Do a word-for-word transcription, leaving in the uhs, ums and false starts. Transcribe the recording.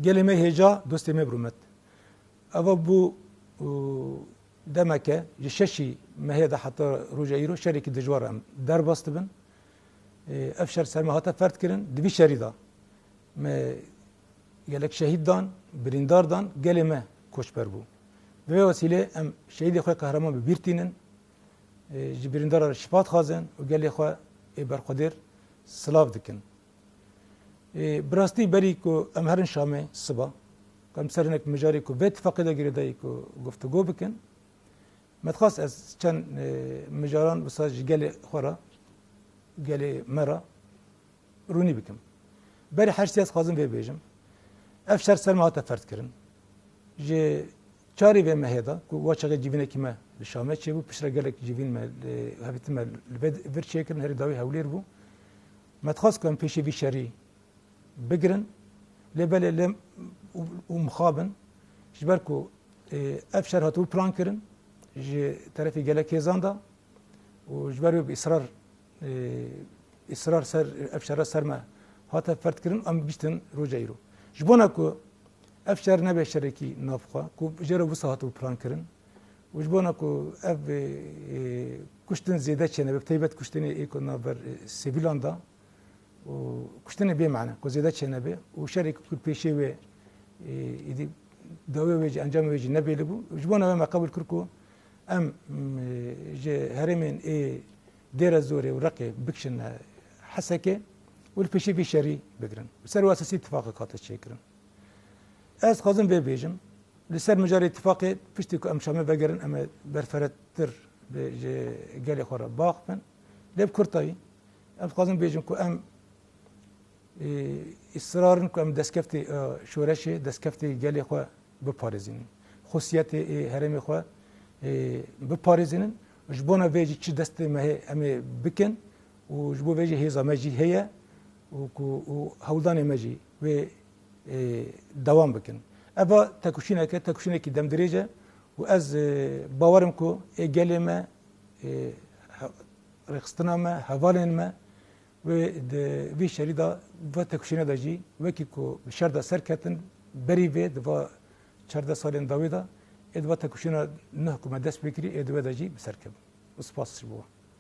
Gelê me hêja, dostê me bi rûmet. Eva bû, û, demeke, ji şeşî mehê de heta roja îro şerekî dijwar em derbas dibin. Ê, ev şer ser me hate ferd kirin. Di vî şerî de me gelek şehîd dan, birîndar dan, gelê me koçber bû. Bi vê wesîlê em şehîdê xwe qehreman bi bîr tînin. Ê, ji birîndara re şifa dixwazin û gelê xwe ê berxwedêr silav dikin. Ê, bi rastî berî ku em herin Şamê siba, ku em ser hinek mijarê ku vê tifaqê de girêdayî ku guftûgo bikin, me dixwast ez çend, ê, mijaran wisa ji gelê xwe re, gelê me re rûnî bikim. Berî her ştî ez dixwazim vê bêjim. Ev şer ser me hate ferd kirin. Ji çarê vê mehê de ku wa çaxê civînekî me li Şamê çêbû, piştre gelek civîn me li, hevîtin me li vê vir çêkirin, herî dawî Hewlêr bû. Me dixwest ku em pêşî vî şerî bigirin. Lê belê lê û, û mixabin. Ji ber ku, e, ev şer hatibû plan kirin ji terefê gelek hêzan de û ji ber wê bi israr, e, israr ser, ev şera ser me hate ferd kirin, em giştin roja îro. Ji bona ku ev şer nebe şerekî navxwe, ku jê re wisa hatibû plan kirin û ji bona ku ev, e, e, kuştin zêde çênebe, bi taybet kuştinê ê ku navber, e, sivîlan de, û kuştinê bê mane, ku zêde çênebe û şerê ku pêşê wê, ê, êdî dawê wê jî, encamê wê jî nebêlibû. Ji bona wê me qebûl kir ku em, m, ji herêmên ê Dêre Zorê û Reqê bikişine Hesekê û li pêşê vî şerî bigirin. Ser wê esasî tifaqek hate çêkirin. Ez dixwazim vê bêjim, li ser mijarê tifaqê piştî ku em Şamê vegerin, em ê berferetir bi, ji gelê xwe re biaxifin. Lê bi kurtayî, em dixwazin bêjin ku em, e, israr in ku em destkeftê, e, şoreşê, destkeftê gelê xwe biparêzînin. Xusiyetê, e, herêmê xwe, e, biparêzînin. Ji bona vê jî çi destê me hê em ê bikin û ji bo vê jî hêza me jî heye û ku, û hewldanê me jî wê, e, dewam bikin. Eva tekoşîneke, tekoşînekî demdirêj e û ez, e, bawer im ku ê gelê me, e, he-, rêxistina me, hevalên me wê di vî şerî de, va tekoşîne de jî wekî ku bi şer de serketin, berî vê di va çardeh salên dawî de ê di va tekoşîna nuh ku me dest pê kirî ê di wê de jî bi ser kevin. Û spas ji bo wan.